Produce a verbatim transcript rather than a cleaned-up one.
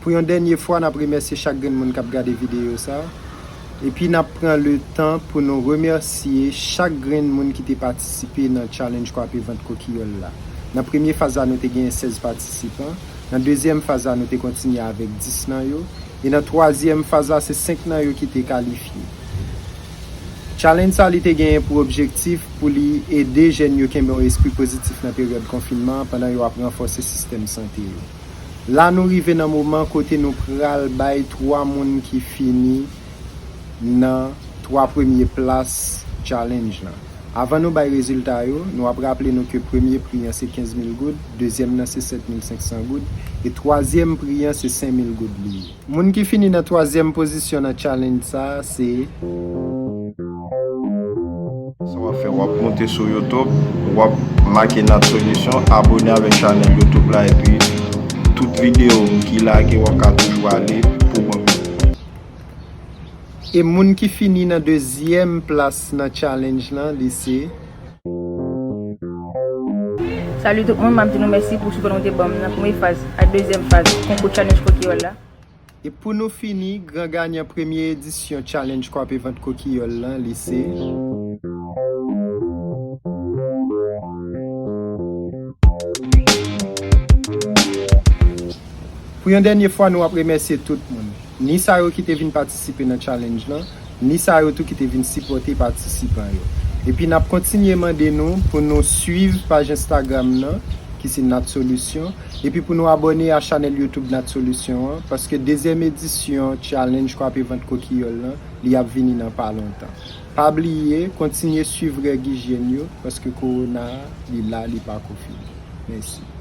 Pou yon dènye fwa, n ap remèsye chak grenn moun k ap gade videyo sa a. Epi n ap pran le tan pou nou remèsye chak grenn moun ki te patisipe nan challenge kwape vant kokiyòl la. Nan premye faz la, nou te genyen sèz patisipan. Nan dezyèm faz la, nou te kontinye avèk dis nan yo. E nan twazyèm faz la, se senk nan yo ki te kalifye. Challenge sa, li te genyen pou objektif pou li ede jèn yo kenbe yon espri pozitif nan peryòd konfinman an pandan yo ap ranfòse sistèm sante yo. La, nou rive nan moman kote nou pral bay twa moun ki fini nan twa premye plas challenge lan. Avan nou bay rezilta yo, nou ap raple nou ke premye pri an se kenz mil goud, dezyèm nan se sèt mil senk san goud, e twazyèm pri an se senk mil goud li ye. Moun ki fini nan twazyèm pozisyon nan challenge sa a se Sa w ap fè, w ap monte sou YouTube, w ap make Nat Solution, abone avèk chanèl YouTube la, epi tout videyo m ki lage, w ap ka toujou ale pou w wè m. E moun ki fini nan dezyèm plas nan challenge lan, li se Salut tout moun, m ap di nou mèsi pou sipò nou te ban m nan premye faz ak dezyèm faz konkou challenge kokiyòl la. E pou nou fini, gran ganyan premye edisyon challenge kwape vant kokiyòl lan, li se. Pou yon dènye fwa, nou ap remèsye tout moun. Ni sa yo ki te vin patisipe nan challenge lan, ni sa yo tou ki te vin sipòte patisipan yo. Epi n ap kontinye mande nou pou nou swiv paj Instagram nan, ki se Nat Solution, epi pou nou abòne a chanèl YouTube Nat Solution an, paske dezyèm edisyon challenge kwape vant kokiyòl lan, li ap vini nan pa lontan. Pa bliye, kontinye swiv règ ijyèn yo, paske kowona a, li la, li pa ko fini. Mèsi.